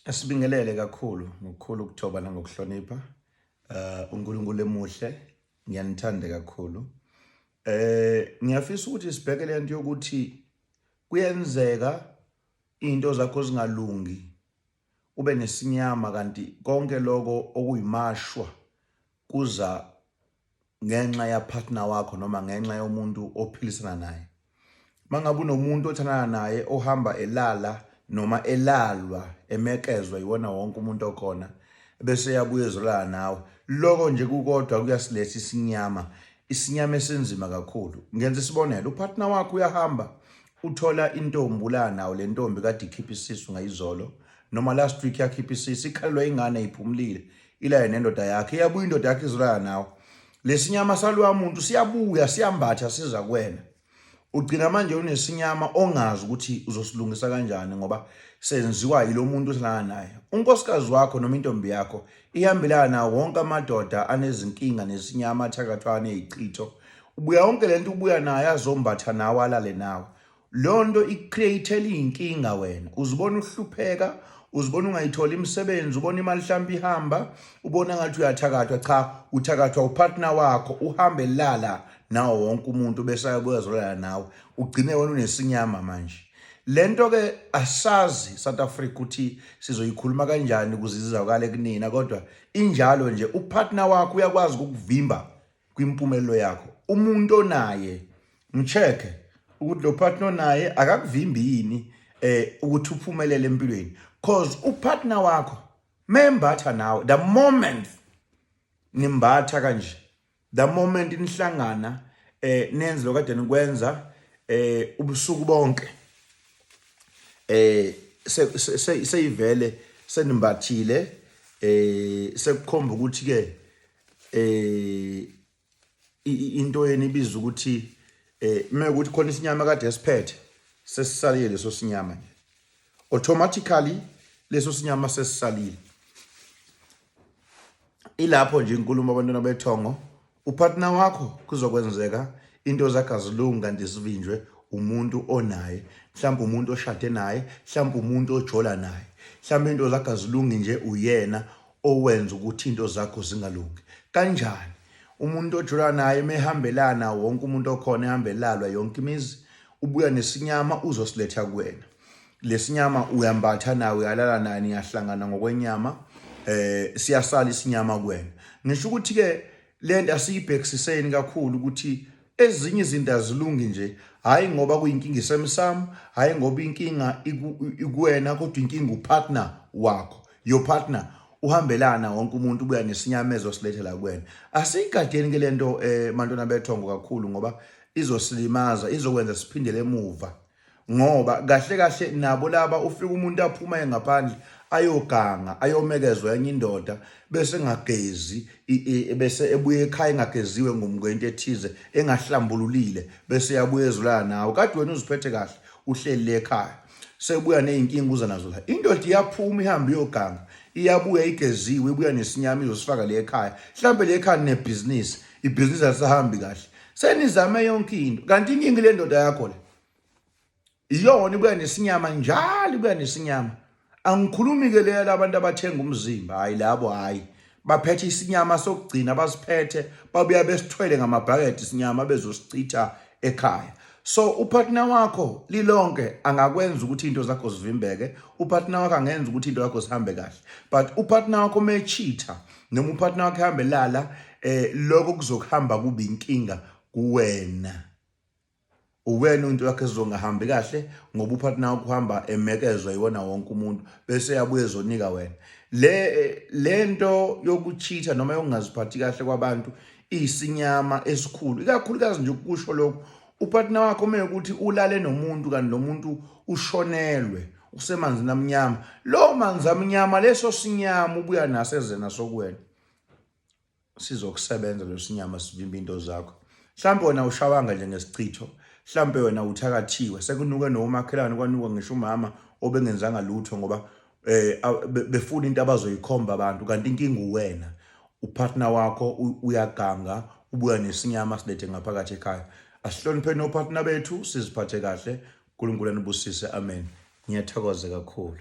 Asibingelele kakhulu ngokukhulu ukuthoba nangokuhlonipha. UNkulunkulu emuhle, ngiyanithanda kakhulu. Ngiyafisa ukuthi sibheke lento yokuthi kuyenzeka into zakho zingalungi ube nesinyama kanti konke lokho okuyimashwa kuza ngenxa ya partner wakho noma ngenxa yomuntu ophilisana naye. Mangabe unomuntu othandana naye ohamba elala noma elalwa emekezwa iwona wonke umuntu okhona bese yabuya ezolala nawe, lokho nje kukodwa kuyasiletha isinyama, isinyama esinzima kakhulu. Ngenza isibonelo, upartner wakho uyahamba uthola intombi ulala nawo, le ntombi kade ikhipha isisu ngayizolo noma last week yakhipha isisu, ikhalelwa ingane iphumulile, ilaye nendoda yakhe, iyabuya indoda yakhe izolala nawe. Lesinyama saloya muntu siyabuya siyambatha siza kuwena. Ugcina manje unesinyama ongazi ukuthi uzosilungisa kanjani ngoba senziwa yilo muntu ohlangana naye. Unkosikazi wakho noma intombi yakho ihambelana nawo wonke amadoda anezinkinga nesinyama athakathwa anezichitho. Ubuya yonke lento ubuya naye azombatha nawe alale nawe. Leyo nto ikucreatela iy'nkinga wena, uzibona uhlupheka, uzibona ungayitholi imisebenzi, ubona imali hlampe ihamba, ubona ngathi uyathakathwa. Cha, uthakathwa upartner wakho, uhambe lala nawo wonke umuntu bese ayabuya azolala nawe, ugcine wena unesinyama manje. Le nto-ke asazi South Africa ukuthi sizoyikhuluma kanjani ukuze izizakale kunina, kodwa injalo nje. Upartner wakho uyakwazi ukukuvimba kwimpumelelo yakho. Umuntu onaye mcheck ukuthi lo partner onaye akakuvimbi yini ukuthi uphumelele empilweni, cause upartner wakho membatha nawe, the moment nimbatha kanje, the moment nihlangana nenze lokade nikwenza ubusuku bonke, seyivele senimbathile, sekukhomba ukuthi ke into yeni ibiza ukuthi mekuthi khona isinyama kade esiphethe sesisalile, leso sinyama nje automatically leso sinyama sesisalile. Ilapho nje inkulumo abantwana bethongo, upartner wakho kuzokwenzeka into zakhe azilungi kanti sivinjwe umuntu onaye, mhlawumbe umuntu oshade naye, mhlawumbe umuntu ojola naye, mhlawumbe into zakhe azilungi nje uyena owenza ukuthi into zakho zingalungi. Kanjani? Umuntu ojola naye mehambelana wonke umuntu okhona, ehambelalwa yonke imizi, ubuya nesinyama uzosiletha kuwena. Lesinyama uyambatha nawe, uyalala naye, niyahlangana ngokwenyama, siyasala isinyama kuwena. Ngisho ukuthi ke lento asiyibhekisiseni kakhulu ukuthi ezinye izinto azilungi nje, hayi ngoba kuyinkinga isemsamo, hayi ngoba inkinga ikuwena, kodwa inkinga upartner wakho. Your partner uhambelana wonke umuntu, ubuya nesinyama ezosilethela kuwena. Asiyigadeni ke lento mantwana bethongo kakhulu ngoba izosilimaza, izokwenza siphindele emuva. Ngoba kahle kahle nabo laba ufika umuntu aphuma engaphandle ayoganga ayomekezwa enye indoda bese engagezi, bese ebuye ekhaya engageziwe ngomngwento ethize engahlambululile, bese yabuya ezulana nawe kade wena uziphethe kahle uhleli ekhaya, sebuya nezinkinga uza nazo la. Indoda iyaphuma ihambe iyoganga, iyabuya igeziwe, ibuya nesinyama izosifaka le ekhaya. Mhlambe le ekhaya nebhizinisi, ibhizinisi alisahambi kahle, senizame yonke into kanti inkinga le ndoda yakho le iyona ibuya nesinyama njalo, ibuya nesinyama. Angikhulumi ke leya labantu abathenga umzimba, hayi labo, hayi baphethe isinyama sokugcina, basiphethe babuya besithwele ngamabhakede isinyama bezosichitha ekhaya. So upartner wakho lilonke angakwenza ukuthi into zakho zivimbeke, upartner wakho angenza ukuthi into yakho zihambe kahle, but upartner wakho mechitha noma upartner wakho ehambe lala, lokho kuzokuhamba kube inkinga kuwena. Uwena into yakhe ezongahambi kahle ngoba upartner wakho uhamba emekezwa iwona wonke umuntu bese yabuye ezonika wena. Le lento yokuchitha noma yokungaziphathi kahle kwabantu isinyama esikhulu, ikakhulukazi nje ukusho lokhu, upartner wakho uma ukuthi ulale nomuntu kanti lo muntu ushonelwe, usemanzini amnyama, lo manzi amnyama leso sinyama ubuya naso ezena sokuwena sizokusebenza leso sinyama sivimba into zakho. Mhlawumbe wena ushawanga nje ngesichitho, mhlawumbe wena uthakathiwe, sekunuke nomakhelwane, kwanuka ngisho umama obengenzanga lutho ngoba befuna into abazoyikhomba abantu, kanti inkinga uwena. Upartner wakho uyaganga, ubuya nesinyama silethe ngaphakathi ekhaya. Asihlonipheni opartner bethu, siziphathe kahle. uNkulunkulu anibusise, amen. Ngiyathokoza kakhulu.